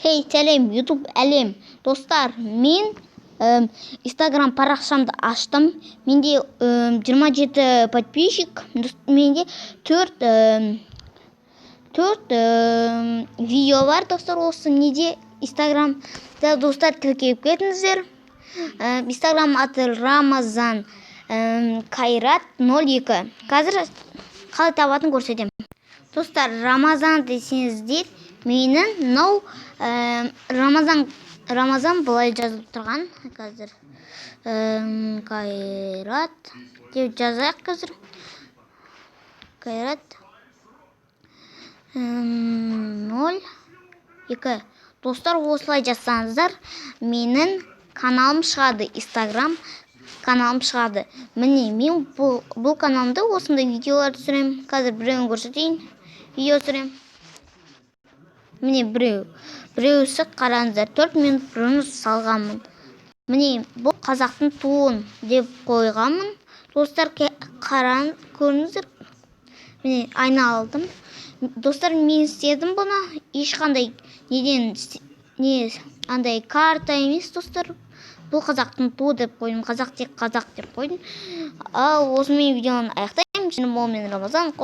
Хей, сәлем, Ютуб әлем! Достар, мен Инстаграм парақшамды аштым. Менде 27 подписчик, менде 4 4 видео бар, достар, осы неде, Инстаграмда. Достар, тіркеліп кетіңіздер. Инстаграм аты Рамазан Кайрат 02. Қазір қалай табатынын көрсетемін. Достар, Рамазан десеңіздер, менің мынау Рамазан, Рамазан былай жазылып тұрған. Қазір Кайрат деп жазайық қазір. Кайрат 02. Достар, осылай жазсаңыздар, менің каналым шығады, Инстаграм каналым шығады. Міне, мен бұл каналымда осындай видеолар түсіремін. Қазір біреуін көрсетейін. Видео түсіремін. Міне, біреу. Біреусі, қараңыздар, 4 минут бұрын салғанмын. Міне, бұл қазақтың туын деп қойғанмын. Достар, қараң, көріңіздер. Міне, айналдым. Достар, мен істедім бұны. Ешқандай неден не андай карта емес, достар. Бұл қазақтың туы деп қойдым. Қазақ тек қазақ деп қойдым. Ал осымен видеоны аяқтаймын. Мен Рамазан. Қош.